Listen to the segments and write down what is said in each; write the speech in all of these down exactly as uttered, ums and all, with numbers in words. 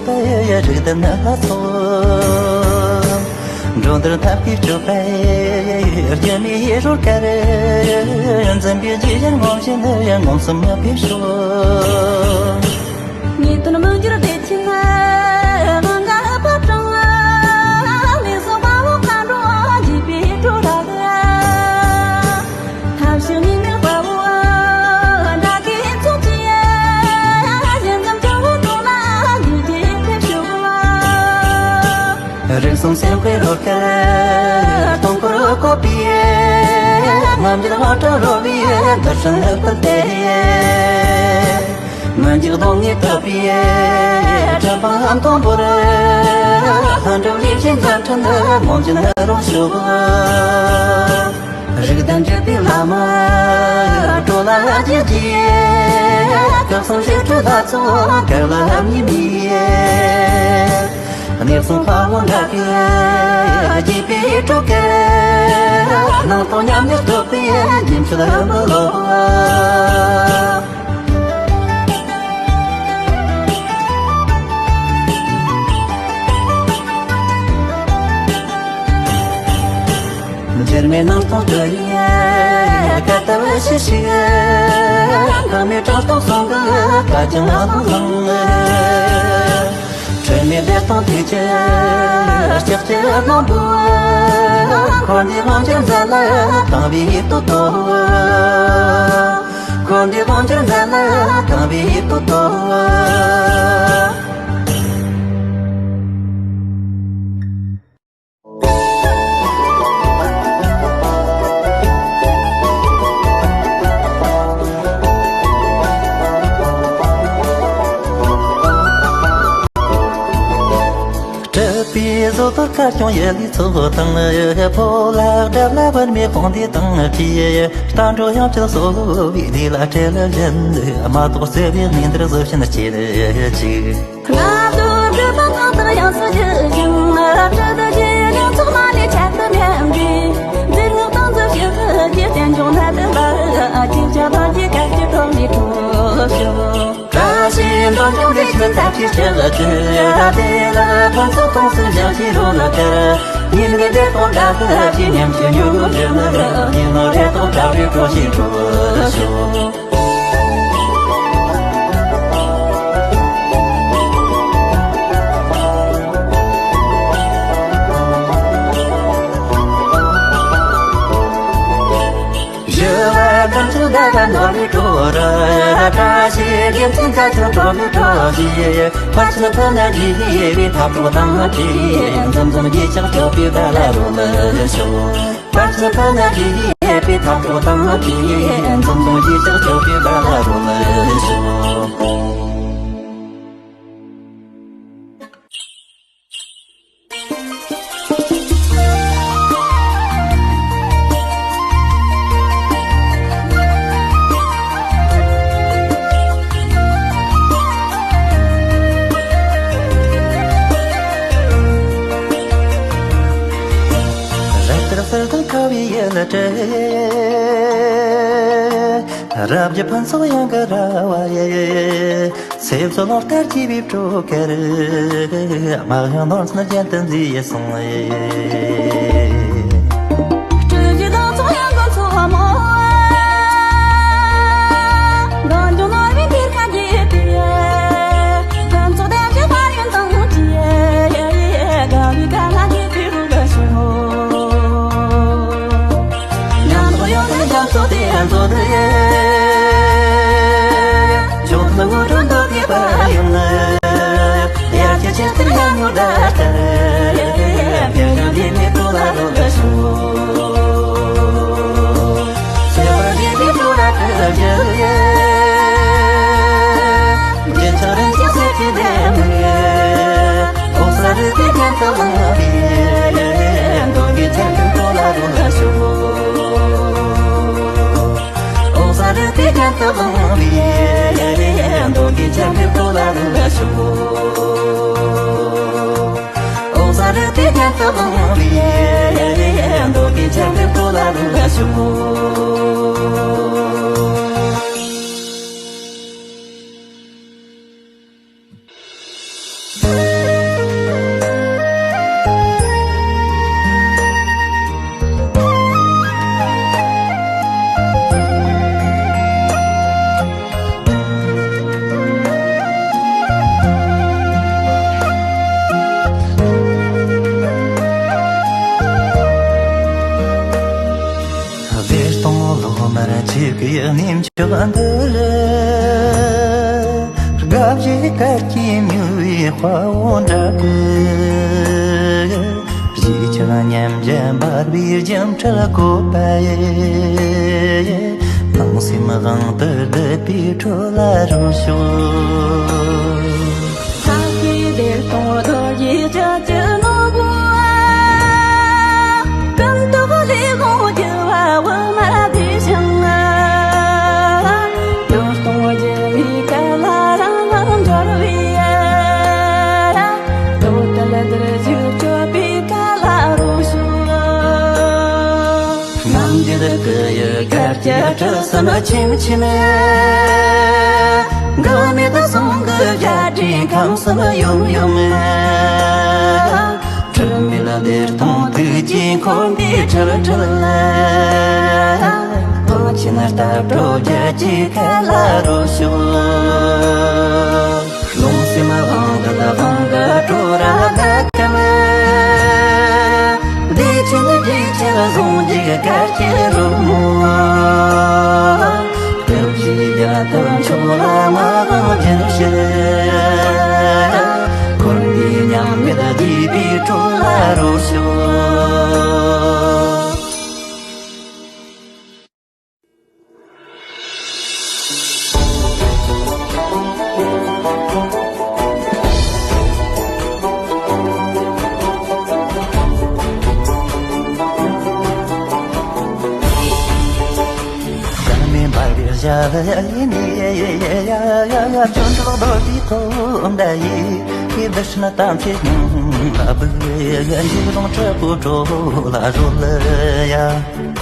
པའི་རིགས་ལྡན་ལྷ་ཚོགས། འགྲོ་འདིར་ཐབས་ཀྱིས་སྤྱོད་པའི་སྒྱུ་མའི་རོལ་གར། འཛིན་པའི་རྗེས་ཡར་ངོམས་བཞིན་ངོམས་སུ་མི་ཕོད་ཤོག་ངེས་དོན་མི་འགྱུར་བདེ་ཆེན་ལ་ལང་ཀ་པ་དྲང་། ལས་བཟང་དཔའ་བོ་མཁའ་འགྲོ་འཇིགས་པའི་སྒྲོ་ར་ལ། ཐབས་ཤེས་ཉིན་མོའི་དཔའ་བོ་དགྲ་བགེགས་ཚོགས་ཀྱིས། ཞི་འཛུམ་སྤྱི་བོ་དྲུང་ལ་འདུད་ཀྱིས་ཕེབས་ཤོག་རིགས་གསུམ་སེམས་དཔའི་རོལ་གར་སྟོང་སྐོར་བཀོད་པའི། རྔམ་བརྗིད་དབང་དྲག་རོལ་པའི་འདུ་ཤིང་ལྷུན་པོ་སྟེ། མི་འཇིགས་གདོང་ལྔས་བཏུད་པའི་གྲུབ་པའམ་དང་པོར། ལྷུན་གྲུབ་ལེགས་བཤད་མཛད་འཕྲིན་ངོམས་བཞིན་རོལ་ཤོག་རིགས་ལྡན་སྤྱོད་པའི་ལམ་བགྲོད་ལ་རྒྱལ་གྱིས། སྐུ་གསུང་ཞི་ཁྲོའི་ལྷ་ཚོགས་གར་ལ་མཉེས་མི། གནས་གསུམ་དཔའ་བོ་འདྲ་སྐུ་དགྱེས་པའི་སྤྲོ་གར། སྣང་སྟོང་ཉམས་ལེན་སྤྲོ་བའི་རྒྱུན་མཆོད་འབུལ་ལོ། འགྱུར་མེད་སྣང་སྟོང་དུ་ཡལ་གར་ལྟ་བུ་ཞིག་ཞིག་འགག་མེད་གྲགས་སྟོང་གསུང་གི་བཀའ་རྒྱ་ལྷང་ལྷང་། འཁྲུལ་མེད་བདེ་སྟོང་ཐུགས་ཀྱི་ལྕགས་ཀྱུ་རྣོན་པོས། འཁོར་འདས་དབང་ཕྱུག་མཛད་ལ་དང་བའི་སྟོབས་ཏོ། འཁོར་འདས་དབང་ཕྱུག་མཛད་ལ་དང་བའི་སྟོབས་ཏོ། སྲིད་པའི་བཟོ་ལྟར་དཀར་སྐྱོང་ཡུལ་ལྷའི་ཚོགས་དང་། ཕོ་ལྷ་དགྲ་ལྷ་པདྨའི་དཔུང་སྡེ་དང་བཅས། རྟ་འགྲོ་ཡང་བསྐྱལ་གསོ་བའི་སྡེ་ལ་སྤྲེལ་བཞིན། མ་གཏོགས་བརྩེ་བའི་གནས་འདིར་གཟིགས་ཤིན་སྐྱེལ་ཅིག་སྔ་དུ་སྒྲུབ་པ་གང་དག་ཡོངས་སུ་ཞི་ཞིང་། སྲིད་རྒྱུད་ཡོངས་རྫོགས་མ་ལུས་ཁྱད་དུ་མེད་པའི། རྫས་སྔགས་དང་མཛོད་ཕྱི་ཀྱི་རྟེན་འབྱུང་ནད་དུ་འབར། ཅིག་ཅར་ལྷག་གི་གར་གྱི་གྲོགས་ནི་གྲོགས་ཤོག་བཀྲ་ཤིས་འབྲོམ་སྐྱོང་བདེ་ཆེན་ཐབས་ཀྱི་ཕྱག་རྒྱུད། དེ་ལ་ཕུན་ཚོགས་གཏོང་སྲིད་ཞིང་གི་རོལ་གར། ཉིན་རེ་བདེ་སྟོང་དགྲ་ལྷ་ཀྱི་ཉམས་ཀྱི་མྱུ་གུ་འབྲི་ལ། ཉིན་ནོར་རེ་དོགས་དགྲ་བོའི་གྲོགས་ཤིག་གྲོགས་ཤོག་ཞི་བ་དམ་ཚིག་ཟླ་བ་ནོར་བུའི་གྲོགས་ར། བཀྲ་ཤིས་དགེ་མཚན་རྩ་ཆེན་གྲོགས་ནི་གྲོགས་ཤིག་ཕར་ཕྱིན་ཕུ་ནུ་དགེ་བའི་ཐབས་གྲོགས་དང་བཅས། འཛོམས་འཛོམས་གྱི་ཕྱག་སྐྱོབ་པའི་བརྡ་ལ་རོལ་ལ་ཤོག་ཕར་ཕྱིན་ཕུ་ནུ་དགེ་བའི་ཐབས་གྲོགས་དང་བཅས། འཛོམས་འཛོམས་ཀྱི་ཕྱག་སྐྱོབ་པའི་བརྡ་ལ་རོལ་ལ་ཤོག་རབ་དཀར་གསེར་ལྡན་ཁ་བའི་ཡུལ་ལ་སྤྲུལ། རབ་ཀྱི་ཕུན་ཚོགས་ཡང་གི་ར་བ་ཡི། སེམས་སུ་ལོ་ལྟར་སྐྱེས་པའི་སྤྲོ་གར། དམག་ཡང་ནོར་འཛིན་རྒྱན་དུ་མཛེས་སོང་། སྤྲུལ་གཞི་དང་ཚོགས་ཡང་གི་མཚོ་མོ། གངས་ལྗོངས་ནོར་བུའི་གཏེར་ཁ་རྒྱས་ཏེ། ཕུན་ཚོགས་ལྡན་གྱི་དཔལ་ཡོན་དང་བཅས། དགའ་བའི་དགའ་ལྷ་རྒྱས་པའི་རོལ་ལ་ཤོག་ཉམས་རྟོགས་ཡོད་ཚད་རྒྱ་མཚོ་དེ་མཛོད་དུ་ཡལ། ཕྱོགས་མཐའ་དངོས་གྲུབ་འདོད་པའི་དཔལ་ཡོན་ལ། དབྱར་གྱི་ཆར་ཆུ་ཡང་ཉུང་འདྲ་ལྟར། དེ་བཞིན་འདི་ནས་སྤྲོ་ལ་རོལ་ལ་ཤོག་ཁྱད་པར་འདི་ནས་སྤྲོ་ལ་སྤྲུལ་གྱུར་ཡ། རྒྱལ་ཚབ་རིན་ཆེན་གསེར་གྱི་ལྡེ་མིག་འོད་གསལ་རི་དེ་རྒྱན་དུ་བླངས་པའི། འདོད་དགུའི་ཆར་ཆུ་སྤྲོ་ལ་རོལ་ལ་ཤོག་འོད་གསལ་རི་དེ་རྒྱན་དུ་བླངས་པའི། འདོད་དགུའི་ཆར་ཆུ་སྤྲོ་ལ་རོལ་ལ་ཤོག་འོད་གསལ་རི་དེ་རྒྱན་དུ་བླངས་པའི། འདོད་དགུའི་ཆར་ཆུ་སྤྲོ་ལ་རོལ་ལ་ཤོག་ཡི་གནས་མཆོག་འདི་ལ། དགའ་བཞིན་སྐར་གྱི་མྱུར་བའི་དཔའ་བོ་འདྲ་གི། གཞིས་ཆགས་ཉམས་ཆག་འབར་བའི་རྒྱུ་འཕྲུལ་བཀོད་པ་ཡི། སྣང་སེམས་དབང་དུ་སྡུད་པའི་ཁྲོད་ལ་རོལ་ཤོག། ལྷ་སྐྱེས་བདེ་སྟོང་རྡོ་རྗེ་ལྕགས་ཀྱི་ནོར་བུ། ཀུན་རྟོག་ལས་དབང་བསྒྱུར་བ་དབུ་མར་བསྡུས་ཤིང་། ཡང་སྟོང་སྒྱུ་མའི་སྐལ་ལ་རང་དབང་འབྱོར་བའི། རྡོ་གྲལ་འདིར་བཞུགས་སྐྱོབ་པའི་བཀའ་ལ་རོལ་ཤོག། རྣམ་འབྱེད་སྐུ་ཡི་གར་གྱི་གྲུ་གསུམ་ཆེམ་ཆེམ། འགག་མེད་གསུང་གི་རྒྱ་སྒྲོན་ཁམས་གསུམ་ཡོམ་ཡོམ། འཁྲུལ་མེད་བདེ་སྟོང་ཐུགས་ཀྱིས་འཁོར་འདས་འཁྲུལ་འཁྲུལ། ལོ་ཆེན་རྟ་བྲོ་རྒྱལ་གྱི་ཁ་ལ་རོལ་ཤོག། རླུང་སེམས་དབང་དུ་དབང་གི་བྲོ་ར་ལ་ཀམ། བདེ་ཆེན་བདེ་ཆེན་ཟུང་འཇུག་གར་གྱི་རོལ་མོ། སྐུ་བཞིའི་རྒྱ་མཚོ་མཆོག་ལ་མ་དབང་བསྒྱུར་ཕྱིར། འཁོར་འདས་མཉམ་མེད་བསྡུས་པའི་བྲོ་ལ་རོལ་ཤོག།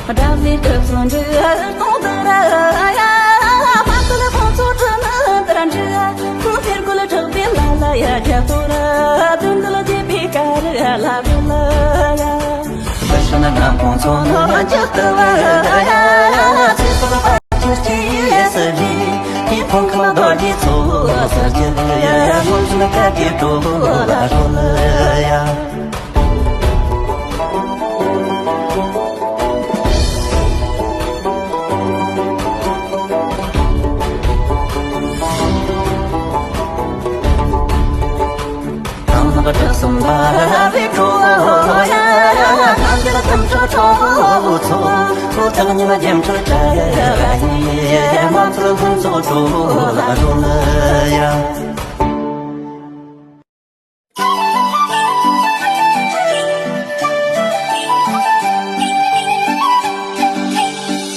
དགྲ་བོའི་གྲིབ་སོ་འདི་སྟོང་དུ་ར་ཡ། མ་ཐུལ་ཁོང་ཚོ་དྲི་ནི་དར་འདྲི། ཁོང་ཐེར་ཁུལ་དྲག་པའི་ལ་ལ་ཡ་རྒྱ་ཐོ་ར། དོན་འདི་ལ་དེ་པའི་ཀ་རི་ལ་རུ་ལ་ཡ། བི་ཤ་ན་ན་ཁོང་ཚོ་ནོ་རྒྱ་ཏུ་བ་ཡ། ཚེ་སྲོག་པ་ཆུ་སྐྱེས་ཡེ་སི་རི། དེ་ཕོང་ཁ་མ་རྡོ་རྗེ་ཚོ་སར་གྱི་ཡ། ཁོང་ཚོ་ན་ཀ་གི་གྲོ་ལ་རོ་ལ་ཡ།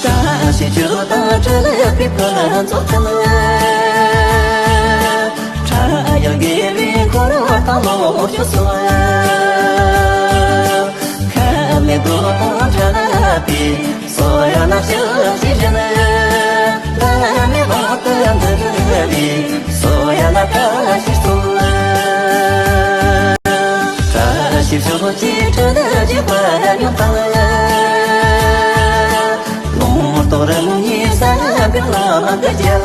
བཀྲ་ཤིས་ཆོས་དང་འཕྲིན་ལས་པའི་ཕུན་ཚོགས་ཐིམ། ཕྲ་ཡང་དགེ་བའི་འཁོར་བ་དང་ལོངས་སྤྱོད་སོགས། ཁ་མེད་རྡོ་དང་འཕྲད་པའི་སོ་ཡ་ན་ཞི་ཞི་བཞིན། ལ་མེ་བ་དུ་འདི་རུ་བའི་སོ་ཡ་ན་བཀྲ་ཤིས་སོ། བཀྲ་ཤིས་ཕྱོགས་ཀྱི་ཁྲི་ལ་རྒྱུག་པ་རྙོག་དང་། ལུང་རྟོགས་རི་ཉིལ་ས་འབིག་ལ་མ་འདི་རྒྱལ།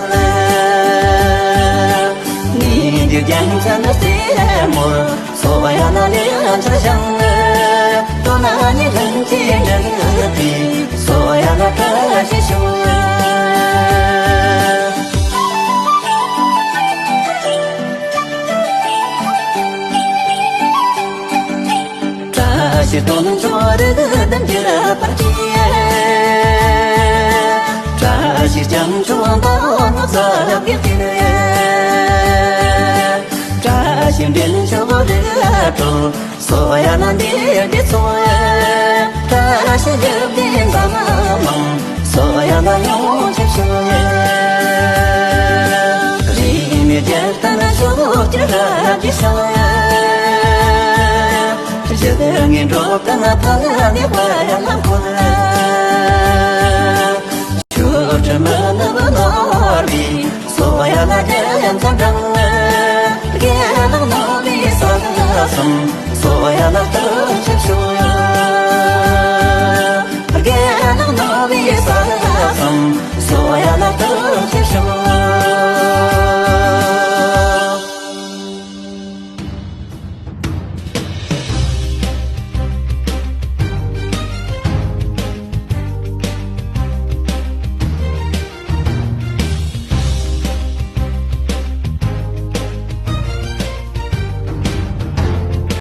ངེས་འདི་རྒྱལ་མཚན་རྩེ་མོར། སོ་ཡ་ན་ལེ་ཡ་ཆ་ཞང་། དོ་ན་ནི་ལྷན་གྱིས་འདྲ་ལུ་པའི། སོ་ཡ་ན་བཀྲ་ཤིས་ཤོག། བཀྲ་ཤིས་དོན་མཆོག་རི་དམ་གྱི་བར་གྱི། བཀྲ་ཤིས་ལྕམ་ཆུང་མདའ་ནག་ས་རབ་ཀྱི་དཀྱིལ། བཀྲ་ཤིས་འབྲེལ་མཆོག་རི་བྲོ། སོ་ཡ་ན་འདི་འདི་ཚོ། བཀྲ་ཤིས་ལེགས་ལྡན་འཛམ་གླིང་། སོ་ཡ་ན་ཡོངས་ཁྱབ་ཤོག། རིག་གནས་རྒྱལ་བསྟན་ཕྱོགས་ཀྱི་རབ་ཀྱི་ཤོག། གཞི་རྟེན་ངན་འགྲོ་དང་ཕ་ལ་ནི་བ་ཡ་ལ་འཁོར། ཆོས་ཁྲིམས་ནུབ་ནོར་བའི། སོ་ཡ་ན་རྒྱལ་ཡང་ཚ་འབྲང་། རྒྱལ་ནང་ནོར་བའི་ས་གསུམ། སོ་ཡ་ན་སྟོབས་ཆེ་ཤོག།